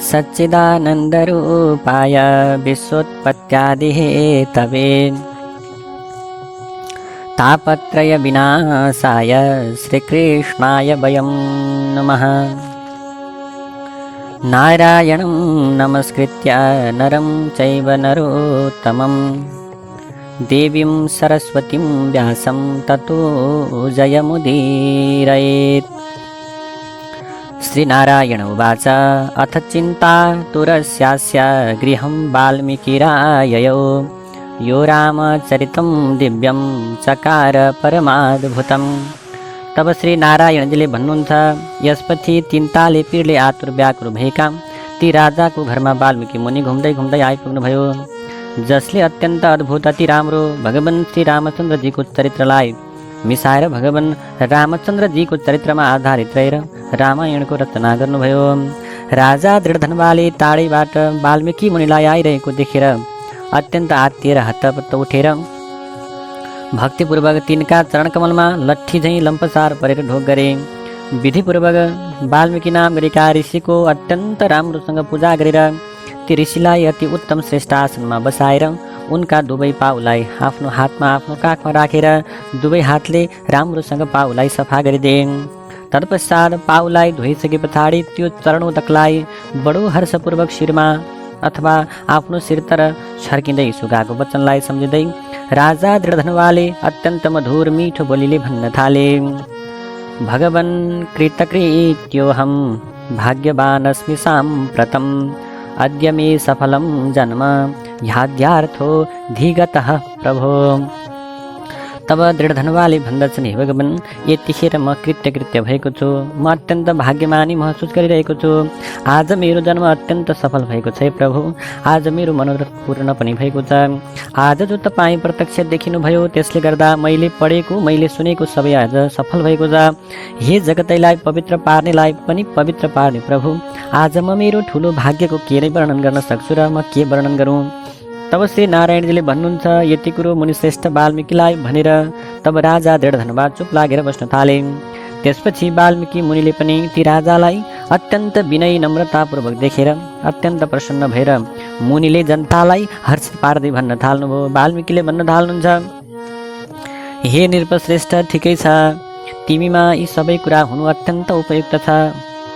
सच्चिदानन्दरूपाय विश्वोत्पत्त्यादिहेतवे तापत्रयविनाशाय श्रीकृष्णाय वयं नमः। नारायणं नमस्कृत्य नरं चैव नरोत्तमं देवीं सरस्वतीं व्यासं ततो जयमुदीरयेत्। श्रीनारायण उवाच अथ चिन्तातुरस्यास्य गृहं वाल्मीकिराययो यो रामचरितं दिव्यं चकार परमाद्भुतं। तब श्री नारायणजीले भन्नुहुन्छ, यसपछि चिन्ताले पीडले आतुर व्याकुर भएका ती राजाको घरमा वाल्मीकि मुनि घुम्दै घुम्दै आइपुग्नुभयो, जसले अत्यन्त अद्भुत अति राम्रो भगवान श्री रामचन्द्रजीको चरित्रलाई मिसाएर भगवान रामचन्द्रजीको चरित्रमा आधारित रहेर रामायणको रचना गर्नुभयो। राजा दृढधनवाले टाढैबाट वाल्मीकि मुनिलाई आइरहेको देखेर अत्यन्त आत्तिएर हत्तपत्त उठेर भक्तिपूर्वक तिनका चरणकमलमा लट्ठी झैँ लम्पसार परेर ढोग गरे। विधिपूर्वक वाल्मीकि नाम गरेका ऋषिको अत्यन्त राम्रोसँग पूजा गरेर ती ऋषिलाई अति उत्तम श्रेष्ठ आसनमा बसाएर उनका दुवै पाउलाई आफ्नो हातमा आफ्नो काखमा राखेर दुवै हातले राम्रोसँग पाउलाई सफा गरिदिए। तत्पश्चात पाउलाई धोइसके पछाडि त्यो चरणोदकलाई बडो हर्षपूर्वक शिरमा अथवा आफ्नो शिरतर छर्किँदै सुगाको वचनलाई सम्झिँदै राजा दृढधनवाले अत्यन्त मधुर मिठो बोलीले भन्न थाले, भगवन् कृतकृत्योऽहं भाग्यवानस्मि साम्प्रतं अद्य मे सफलं जन्म ह्याद्यार्थो धिगतः प्रभो। तब दृढधनवाले भन्दछन्, हे भगवान्, यतिखेर म कृत्य भएको छु, म अत्यन्त भाग्यमानी महसुस गरिरहेको छु। आज मेरो जन्म अत्यन्त सफल भएको छ प्रभु, आज मेरो मनोरथ पूर्ण पनि भएको छ। आज जो तपाईँ प्रत्यक्ष देखिनुभयो त्यसले गर्दा मैले पढेको मैले सुनेको सबै आज सफल भएको छ। हे जगतैलाई पवित्र पार्नेलाई पनि पवित्र पार्ने प्रभु, आज म मेरो ठुलो भाग्यको के नै वर्णन गर्न सक्छु र म के वर्णन गरौँ। तब श्री नारायणजीले भन्नुहुन्छ, यति कुरो मुनिश्रेष्ठ वाल्मीकिलाई भनेर तब राजा दृढधनवा चुप लागेर बस्न थाले। त्यसपछि वाल्मीकि मुनिले पनि ती राजालाई अत्यन्त विनय नम्रतापूर्वक देखेर अत्यन्त प्रसन्न भएर मुनिले जनतालाई हर्षित पार्दै भन्न थाल्नुभयो। वाल्मीकिले भन्न थाल्नुहुन्छ, हे नृपश्रेष्ठ, ठिकै छ, तिमीमा यी सबै कुरा हुनु अत्यन्त उपयुक्त छ,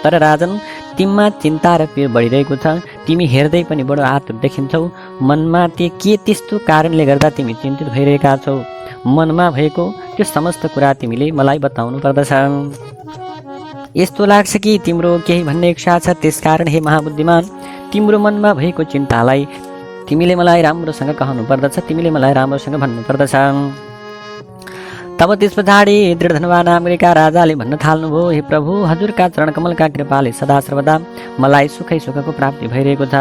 तर राजन तिमीमा चिन्ता र पीर बढिरहेको छ। तिमी हेर्दै पनि बडो आतुर देखिन्छौ। मनमा के त्यस्तो कारणले गर्दा तिमी चिन्तित भइरहेका छौ? मनमा भएको त्यो समस्त कुरा तिमीले मलाई बताउनु पर्दछ। यस्तो लाग्छ कि तिम्रो केही भन्ने इच्छा छ, त्यसकारण हे महाबुद्धिमान, तिम्रो मनमा भएको चिन्तालाई तिमीले मलाई राम्रोसँग कहनु पर्दछ, तिमीले मलाई राम्रोसँग भन्नु पर्दछ। तब त्यस पछाडि दृढधनवा नाम गरेका राजाले भन्न थाल्नुभयो, हे प्रभु, हजुरका चरणकमलका कृपाले सदा सर्वदा मलाई सुखै सुखको प्राप्ति भइरहेको छ।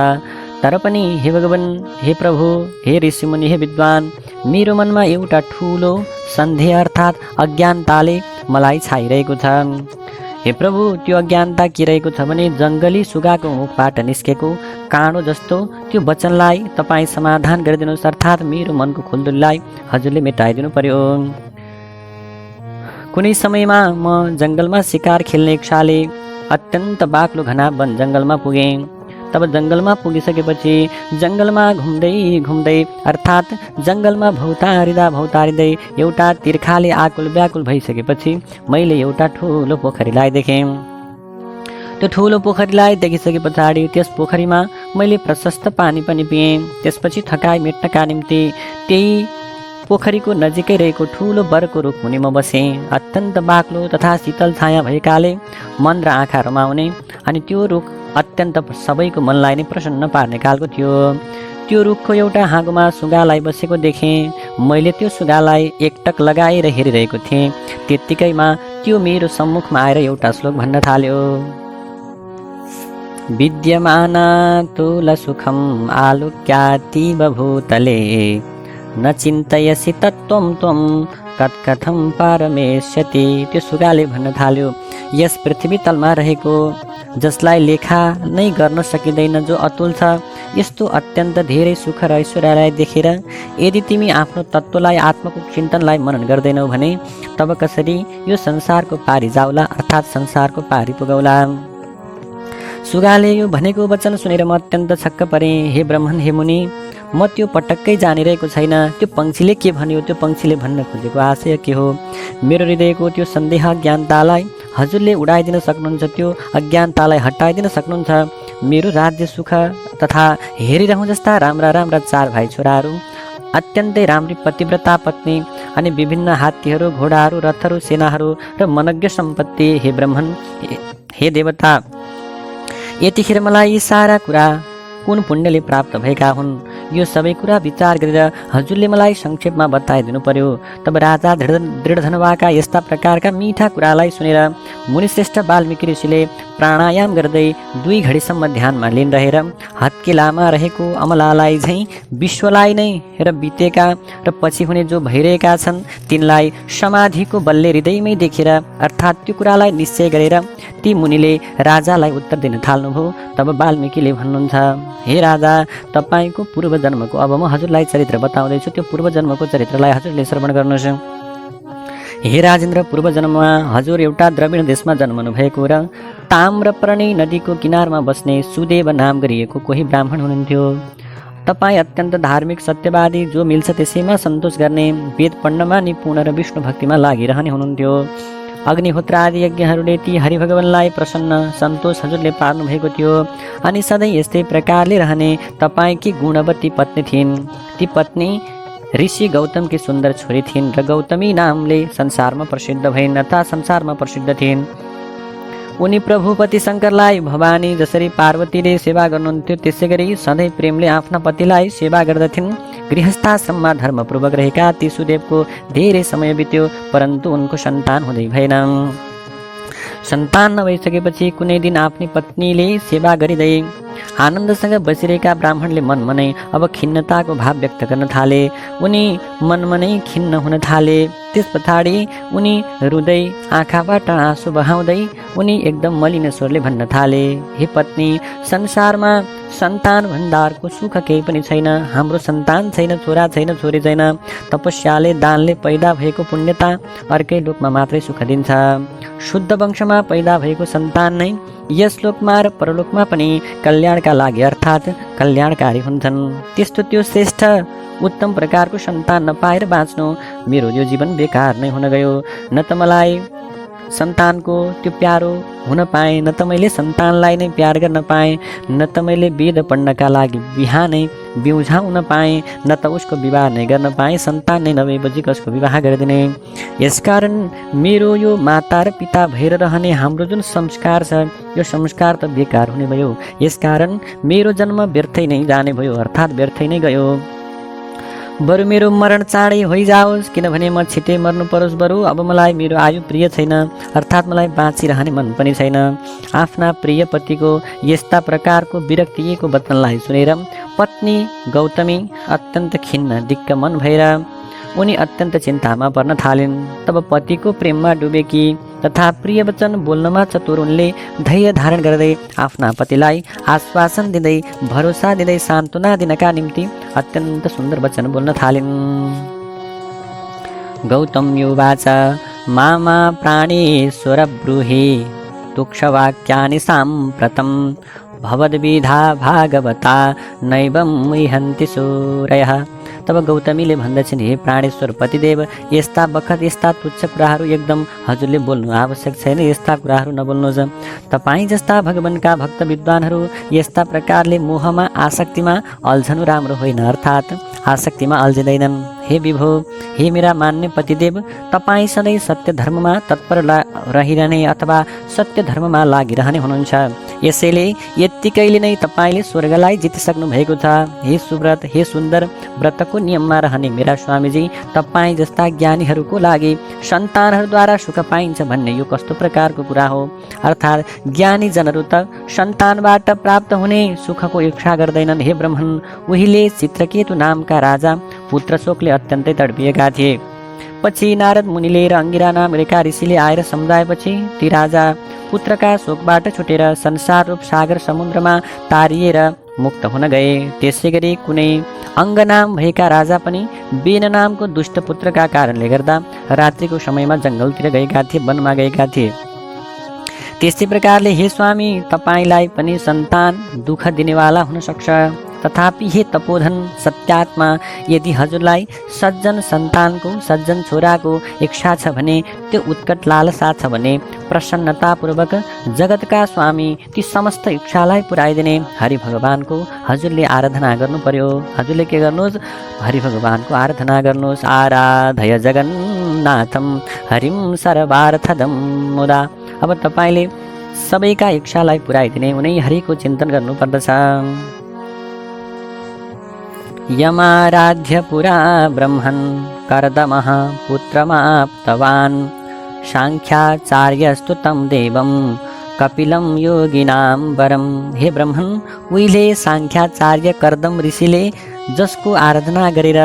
तर पनि हे भगवान्, हे प्रभु, हे ऋषिमुनि, हे विद्वान, मेरो मनमा एउटा ठुलो सन्देह अर्थात् अज्ञानताले मलाई छाइरहेको छ। हे प्रभु, त्यो अज्ञानता के रहेको छ भने जङ्गली सुगाको मुखबाट निस्केको काँडो जस्तो त्यो वचनलाई तपाईँ समाधान गरिदिनुहोस्, अर्थात् मेरो मनको खुल्दुलीलाई हजुरले मेटाइदिनु पर्यो। कुनै समयमा म जङ्गलमा शिकार खेल्ने इच्छाले अत्यन्त बाक्लो घना वन जङ्गलमा पुगेँ। तब जङ्गलमा पुगिसकेपछि जङ्गलमा घुम्दै घुम्दै अर्थात् जङ्गलमा भौतारिँदै एउटा तिर्खाले आकुल व्याकुल भइसकेपछि मैले एउटा ठुलो पोखरीलाई देखेँ। त्यो ठुलो पोखरीलाई देखिसके पछाडि त्यस पोखरीमा मैले प्रशस्त पानी पनि पिएँ। त्यसपछि थकाइ मेट्नका निम्ति त्यही पोखरीको नजिकै रहेको ठुलो बरको रुख मुनि म बसेँ। अत्यन्त बाक्लो तथा शीतल छाया भएकाले मन र आँखा रमाउने अनि त्यो रुख अत्यन्त सबैको मनलाई नै प्रसन्न पार्ने खालको थियो। त्यो रुखको एउटा हाँगोमा सुगालाई बसेको देखेँ। मैले त्यो सुगालाई एकटक लगाएर हेरिरहेको थिएँ। त्यत्तिकैमा त्यो मेरो सम्मुखमा आएर एउटा श्लोक भन्न थाल्यो, विद्यमाना तुलसुखम आलोक्यातीव भूतले न चिन्तयसि तत्त्वं त्वं तत्कथं पारमेष्यति। त्यो सुगाले भन्न थाल्यो, यस पृथ्वी तलमा रहेको जसलाई लेखा नै गर्न सकिँदैन, जो अतुल छ, यस्तो अत्यन्त धेरै सुख र ऐश्वर्यलाई देखेर यदि तिमी आफ्नो तत्त्वलाई आत्माको चिन्तनलाई मनन गर्दैनौ भने तब कसरी यो संसारको पारी जाउला, अर्थात् संसारको पारी पुगौला। सुगाले यो भनेको वचन सुनेर म अत्यन्त छक्क परेँ। हे ब्राह्मण, हे मुनि, म त्यो पटक्कै जानिरहेको छैन। त्यो पङ्क्षीले के भन्यो, त्यो पङ्क्षीले भन्न खोजेको आशय के हो? मेरो हृदयको त्यो सन्देह अज्ञानतालाई हजुरले उडाइदिन सक्नुहुन्छ, त्यो अज्ञानतालाई हटाइदिन सक्नुहुन्छ। मेरो राज्य सुख तथा हेरिरहँ जस्ता राम्रा राम्रा 4 भाइ छोराहरू, अत्यन्तै राम्री पतिव्रता पत्नी अनि विभिन्न हात्तीहरू, घोडाहरू, रथहरू, सेनाहरू र मनज्ञ सम्पत्ति। हे ब्राह्मण, हे देवता, यतिखेर मलाई यी सारा कुरा कुन पुण्यले प्राप्त भएका हुन्, यो सबै कुरा विचार गरेर हजुरले मलाई संक्षेपमा बताइदिनु पर्यो। तब राजा दृढधनवाका यस्ता प्रकारका मिठा कुरालाई सुनेर मुनिश्रेष्ठ वाल्मीकि ऋषिले प्राणायाम गर्दै 2 घडीसम्म ध्यानमा लीन रहेर हत्केलामा रहेको अमलालाई झैँ विश्वलाई नै र बितेका र पछि हुने जो भइरहेका छन् तिनलाई समाधिको बलले हृदयमै देखेर अर्थात् त्यो कुरालाई निश्चय गरेर ती मुनिले राजालाई उत्तर दिन थाल्नुभयो। तब वाल्मीकिले भन्नुहुन्छ, हे राजा, तपाईँको पूर्व जन्मको अब म हजुरलाई चरित्र बताउँदैछु। त्यो पूर्व जन्मको चरित्रलाई हजुरले श्रवण गर्नुहोस्। हे राजेन्द्र, पूर्व जन्ममा हजुर एउटा द्रविड देशमा जन्मनु भएको र ताम्रपर्णी नदीको किनारमा बस्ने सुदेव नाम गरिएको कोही ब्राह्मण हुनुहुन्थ्यो। तपाईँ अत्यन्त धार्मिक, सत्यवादी, जो मिल्छ त्यसैमा सन्तोष गर्ने, वेद पढ्नमा निपुण र विष्णु भक्तिमा लागिरहने हुनुहुन्थ्यो। अग्निहोत्र आदि यज्ञहरूले ती हरिभगवानलाई प्रसन्न सन्तोष हजुरले पार्नु भएको थियो अनि सधैँ यस्तै प्रकारले रहने तपाईँकी गुणवती पत्नी थिइन्। ती पत्नी ऋषि गौतमकी सुन्दर छोरी थिइन् र गौतमी नामले संसारमा प्रसिद्ध भइन् अथवा संसारमा प्रसिद्ध थिइन्। उनी प्रभुपति शङ्करलाई भवानी जसरी पार्वतीले सेवा गर्नुहुन्थ्यो त्यसै गरी सधैँ प्रेमले आफ्ना पतिलाई सेवा गर्दथिन्। गृहस्थाश्रममा धर्मपूर्वक रहेका ती सुदेवको धेरै समय बित्यो, परन्तु उनको सन्तान हुँदै भएन। सन्तान नभइसकेपछि कुनै दिन आफ्नी पत्नीले सेवा गरिँदै आनन्दसँग बसिरहेका ब्राह्मणले मनमनै अब खिन्नताको भाव व्यक्त गर्न थाले। उनी मनमनै खिन्न हुन थाले। त्यस पछाडि उनी रुँदै आँखाबाट आँसु बहाउँदै उनी एकदम मलिन स्वरले भन्न थाले, हे पत्नी, संसारमा सन्तान भन्दारको सुख केही पनि छैन। हाम्रो सन्तान छैन, छोरा छैन, छोरी छैन। तपस्याले, दानले पैदा भएको पुण्यता अर्कै लोकमा मात्रै सुख दिन्छ। शुद्ध वंशमा पैदा भएको सन्तान नै यस लोकमा र परलोकमा पनि कल्याणका लागि अर्थात् कल्याणकारी हुन्छन्। त्यस्तो त्यो श्रेष्ठ उत्तम प्रकारको सन्तान नपाएर बाँच्नु मेरो यो जीवन बेकार नै हुन गयो। न त मलाई सन्तानको त्यो प्यारो हुन पाएँ, न त मैले सन्तानलाई नै प्यार गर्न पाएँ, न त मैले वेद पढ्नका लागि बिहानै बिउझाउन पाएँ, न त उसको विवाह नै गर्न पाएँ। सन्तान नै नभएपछि कसको विवाह गरिदिने? यसकारण मेरो यो माता र पिता भएर रहने हाम्रो जुन संस्कार छ यो संस्कार त बेकार हुने भयो। यसकारण मेरो जन्म व्यर्थै नै जाने भयो, अर्थात् व्यर्थै नै गयो। बरु मेरो मरण चाँडै होइजाओस्, किनभने म छिटै मर्नु परोस्। बरु अब मलाई मेरो आयु प्रिय छैन, अर्थात् मलाई बाँचिरहने मन पनि छैन। आफ्ना प्रिय पतिको यस्ता प्रकारको विरक्तिको वचनलाई सुनेर पत्नी गौतमी अत्यन्त खिन्न दिक्क मन भएर उनी अत्यन्त चिन्तामा पर्न थालिन्। तब पतिको प्रेममा डुबेकी तथा प्रिय वचन बोल्नमा चतुर उनले धैर्य धारण गर्दै आफ्ना पतिलाई आश्वासन दिँदै भरोसा दिँदै सान्त्वना दिनका निम्ति अत्यन्त सुन्दर वचन बोल्न थालिन्। गौतम्युवाच मामा प्राणेश्वर ब्रूहि तुक्षवाक्यानि साम्प्रतं भवद्विधा भागवता नैवं मुह्यन्ति सूरयः। तब गौतमीले भन्दछन्, हे प्राणेश्वर पतिदेव, यस्ता बखत यस्ता तुच्छ कुराहरू एकदम हजुरले बोल्नु आवश्यक छैन। यस्ता कुराहरू नबोल्नुहोस्। तपाईँ जस्ता भगवानका भक्त विद्वानहरू यस्ता प्रकारले मोहमा आसक्तिमा अल्झनु राम्रो होइन, अर्थात् आसक्तिमा अल्झिँदैनन्। हे विभो, हे मेरा मान्य पतिदेव, तपाईँ सधैँ सत्य धर्ममा तत्पर रहिरहने अथवा सत्य धर्ममा लागिरहने हुनुहुन्छ। यसैले यत्तिकैले नै तपाईँले स्वर्गलाई जितिसक्नु भएको छ। हे सुव्रत, हे सुन्दर, व्रतको नियममा रहने मेरा स्वामीजी, तपाईँ जस्ता ज्ञानीहरूको लागि सन्तानहरूद्वारा सुख पाइन्छ भन्ने यो कस्तो प्रकारको कुरा हो? अर्थात् ज्ञानी जनहरू त सन्तानबाट प्राप्त हुने सुखको इच्छा गर्दैनन्। हे ब्राह्मण, उहिले चित्रकेतु नामका राजा पुत्र शोकले अत्यन्तै तडपिएका थिए। पछि नारद मुनिले र अंगिरा नामका ऋषिले आएर सम्झाएपछि ती राजा पुत्रका शोकबाट छुटेर संसार रूप सागर समुद्रमा तारिएर मुक्त हुन गए। त्यसै गरी कुनै अङ्ग नाम भएका राजा पनि बेन नामको दुष्ट पुत्रका कारणले गर्दा रात्रिको समयमा जङ्गलतिर गएका थिए, वनमा गएका थिए। त्यस्तै प्रकारले हे स्वामी तपाईँलाई पनि सन्तान दुःख दिनेवाला हुन सक्छ, तथापि हे तपोधन सत्यात्मा, यदि हजुरलाई सज्जन सन्तानको सज्जन छोराको इच्छा छ भने, त्यो उत्कट लालसा छ भने प्रसन्नतापूर्वक जगतका स्वामी ती समस्त इच्छालाई पुर्याइदिने हरि भगवानको हजुरले आराधना गर्नु पर्यो। हजुरले के गर्नुहोस्? हरि भगवानको आराधना गर्नुहोस्। आराधय जगन्नाथम हरिम सर्वार्थदम मुदा। अब तपाईँले सबैका इच्छालाई पुर्याइदिने उनै हरिको चिन्तन गर्नुपर्दछ। यमाराध्य पुरा ब्रह्मन् कर्दमः पुत्रमाप्तवान् साङ्ख्याचार्यस्तु तं देवं कपिलं योगिनां वरम्। हे ब्रह्मन, उहिले साङ्ख्याचार्य कर्दम ऋषिले जसको आराधना गरेर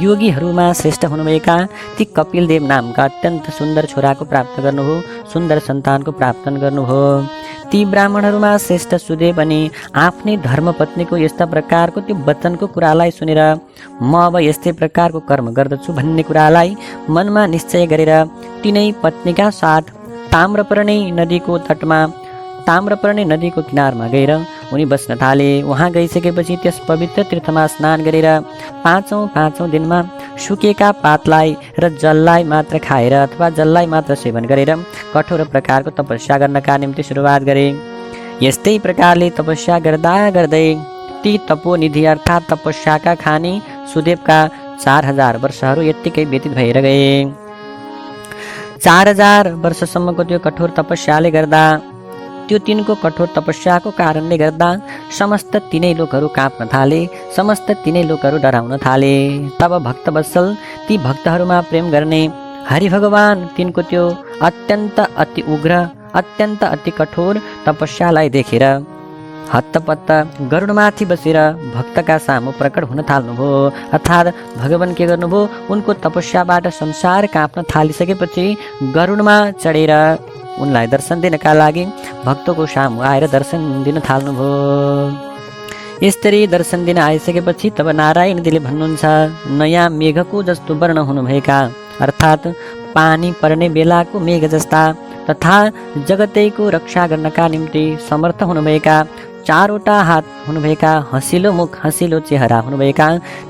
योगीहरूमा श्रेष्ठ हुनुभएका ती कपिल देव नामका अत्यन्त सुन्दर छोराको प्राप्त गर्नुभयो, सुन्दर सन्तानको प्राप्त गर्नुभयो। ती ब्राह्मणहरूमा श्रेष्ठ सुदेव अनि आफ्नै धर्मपत्नीको यस्ता प्रकारको त्यो वचनको कुरालाई सुनेर म अब यस्तै प्रकारको कर्म गर्दछु भन्ने कुरालाई मनमा निश्चय गरेर तिनै पत्नीका साथ ताम्रपर्णी नदीको किनारमा गएर उनी बस्न थाले। वहाँ गइसकेपछि त्यस पवित्र तीर्थमा स्नान गरेर पाँचौँ दिनमा सुकेका पातलाई र जललाई मात्र खाएर अथवा जललाई मात्र सेवन गरेर कठोर प्रकारको तपस्या गर्नका निम्ति सुरुवात गरे। यस्तै प्रकारले तपस्या गर्दा गर्दै ती तपोनिधि अर्थात् तपस्याका खानी सुदेवका 4000 वर्षहरू यत्तिकै व्यतीत भएर गए। 4000 वर्षसम्मको त्यो कठोर तपस्याले गर्दा, त्यो तिनको कठोर तपस्याको कारणले गर्दा समस्त तिनै लोकहरू काँप्न थाले, समस्त तिनै लोकहरू डराउन थाले। तब भक्तवत्सल ती भक्तहरूमा प्रेम गर्ने हरि भगवान तिनको त्यो अत्यन्त अति उग्र, अत्यन्त अति कठोर तपस्यालाई देखेर हत्तपत्त गरुडमाथि बसेर भक्तका सामु प्रकट हुन थाल्नुभयो। अर्थात् भगवान के गर्नुभयो? उनको तपस्याबाट संसार काँप्न थालिसकेपछि गरुडमा चढेर उनलाई दर्शन दिनका लागि भक्तको सामु आएर दर्शन दिन थाल्नुभयो। यसरी दर्शन दिन आइसकेपछि तब नारायणजीले भन्नुहुन्छ, नयाँ मेघको जस्तो वर्ण हुनुभएका अर्थात् पानी पर्ने बेलाको मेघ जस्ता तथा जगतैको रक्षा गर्नका निम्ति समर्थ हुनुभएका, 4वटा हात हुनुभएका, हँसिलो मुख हँसिलो चेहरा हुनुभएका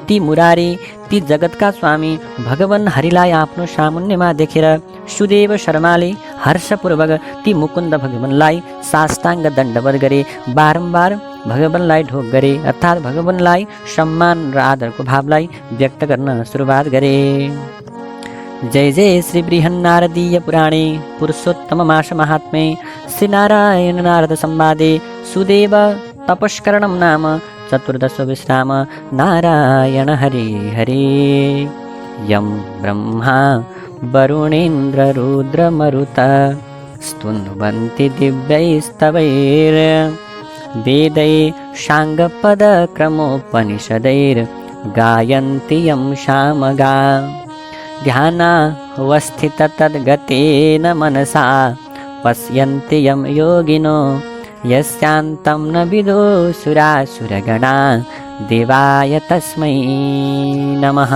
ती मुरारी, ती जगतका स्वामी भगवान हरिलाई आफ्नो सामुन्यमा देखेर सुदेव शर्माले हर्षपूर्वक ती मुकुन्द भगवानलाई साष्टाङ्ग दण्डवत गरे, बारम्बार भगवानलाई ढोक गरे, अर्थात् भगवानलाई सम्मान र आदरको भावलाई व्यक्त गर्न सुरुवात गरे। जय जय श्री बृहन्नारदीय पुराणे पुरुषोत्तम मास महात्म्ये श्री नारायण नारद संवादे सुदेव तपस्करणं नाम 14 विश्राम। नारायण हरि हरि। यं ब्रह्मा वरुणेन्द्र रुद्र मरुत स्तुन्वन्ति दिव्यैस्तवैर् वेदै साङ्गपदक्रमोपनिषदैर् गायन्ति यं सामगा। ध्यानावस्थित तद्गतेन मनसा पश्यन्ति यं योगिनो यस्यान्तं न विदो सुरासुरगणा। देवाय तस्मै नमः।